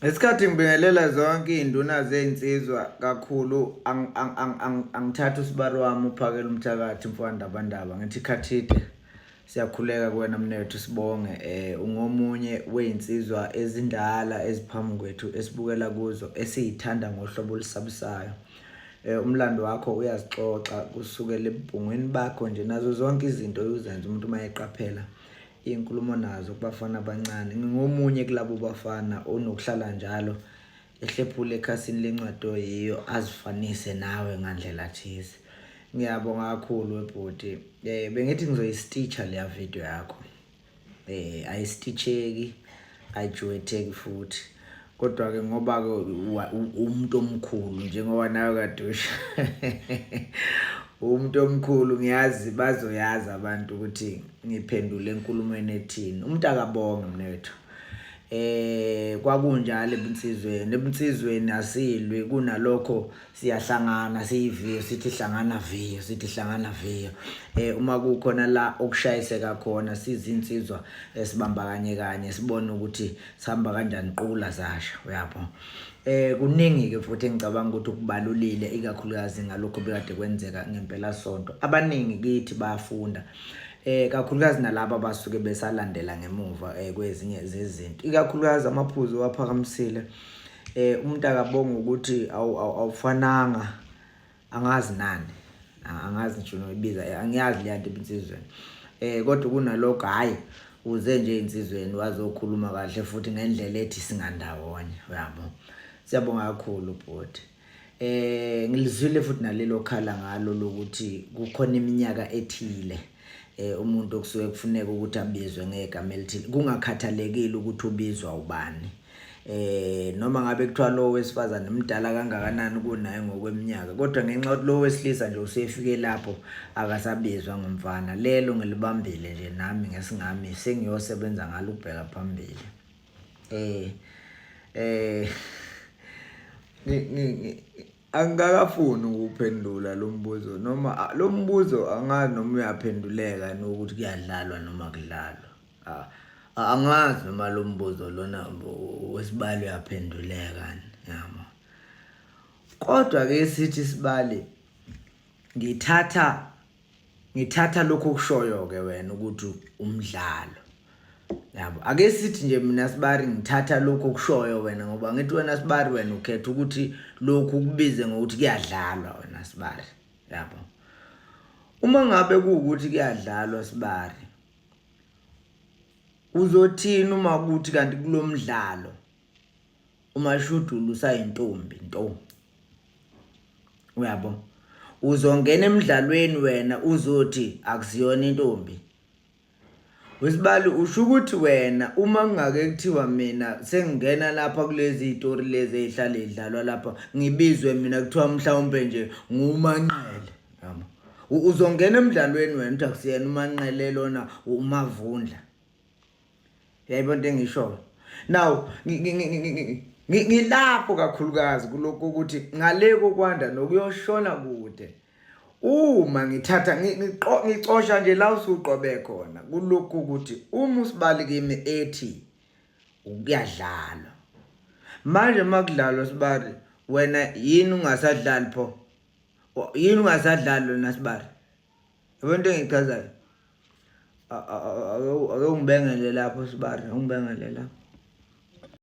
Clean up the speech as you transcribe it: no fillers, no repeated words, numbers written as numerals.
Ngesikhathi ngibingelela zonke iy'nduna zey'nsizwa kakhulu angithatha usibari wami uphakela umthakathi mfowandabandaba ngithi khathide siyakhuleka kuwena mnethu sibonge eh ungomunye wezinsizwa ezindala eziphambi kwethu esibukela kuzo esiyithanda ngohlobo olusabisayo eh umlando wakho uyazixoxa kusukela ebubhungwini bakho nje nazo zonke izinto uzenza umuntu uma eqaphela iy'nkulumo nazo kubafana abancane. Ngingomunye kulabo bafana onokuhlala njalo ehlephula ekhasini lencwadi oyiyo azifanise nawe ngandlela thize. Ngiyabonga kakhulu webhuti. Eh bengithi ngizoyistitcha leya video yakho. Eh ayistitcheki, ayijuwetheki futhi. Kodwa ke ngoba ke umuntu omkhulu njengoba nawe kadusha umuntu omkhulu ngiyazi bazoyazi abantu ukuthi ngiphendule enkulumweni ethini umuntu akabonge mnethu eh kwakunjalo ebunsizweni ebunsizweni asilwi kunalokho siyahlangana siyiviyo sithi hlangana viyo sithi hlangana viyo eh uma kukhona la okushayiseka khona sizinsizwa esibamba kanye kanye sibone ukuthi sihamba kanjani qula zasha uyabo eh kuningi ke futhi engicabanga ukuthi ukubalulile ikakhulukazi ngalokho bekade kwenzeka ngempela sonto abaningi kithi bayafunda eh kakhulukazi nalabo abasuke besalandela ngemuva eh kwezinye zezinto ikakhulukazi amaphuzu waphakamisile eh umuntu akabonga ukuthi awufananga angazi nani angazi ngisho noyibiza angiyazi leya nto ebinsizweni eh kodwa kunalokho hayi uze nje insizweni wazokhuluma kahle futhi ngendlela ethi singandawonye uyabo siyabonga kakhulu bhuti eh ngilizwile futhi nalelo khala ngalo lokuthi kukhona iminyaka ethile eh umuntu okusuke kufuneka ukuthi abizwe ngegama elithile kungakhathalekile ukuthi ubizwa ubani eh noma ngabe kuthiwa lo wesifazane mdala kangakanani kunaye ngokweminyaka kodwa ngenxa yokuthi lo wesilisa nje usefike lapho akasabizwa ngomfana lelo ngilibambile nje nami ngesingami sengiyosebenza ngalo ukubheka phambili eh eh angikakafuni ukuphendula lo mbuzo noma lo mbuzo angazi noma uyaphenduleka nokuthi kuyadlalwa noma kudlalwa angazi noma lo mbuzo lona wesibali uyaphenduleka yabo kodwa ke sithi sibali ngithatha ngithatha lokho okushoyo ke wena ukuthi umdlalo yabo ake sithi nje mina sibari ngithatha lokho okushoyo wena ngoba ngithi wena sibari wena ukhetha ukuthi lokhu kubize ngokuthi kuyadlalwa wena sibari yabo uma ngabe kuwukuthi kuyadlalwa sibari Uzothini uma kuthi kanti kulomdlalo uMashudula usayintombi nto? Uyabo? Uzongena emdlalweni wena uzothi akusiyona intombi. Wesibali usho ukuthi wena uma kungake kuthiwa mina sengingena lapha kulezi zitori lezi ezihlale idlalwa lapha ngibizwe mina kuthiwa mhlawumbe nje ngumanqele. Yabo. Uzongena emdlalweni wena uthi akusiyena umanqele lona umavundla. Yayibona into engishoyo. Now ngilapho kakhulukazi kulokhu ukuthi ngale kokwanda nokuyoshona kude. Uma ngithatha ngicosha nje la usuqobe khona kulokhu ukuthi uma usibali kimi ethi kuyadlalwa. Manje makudlalwa sibali wena yini ungasadlali pho? Yini ungasadlali lona sibari? Yabo into engichazayo. Ake ungibengele lapho sibari, ungibengele lapho.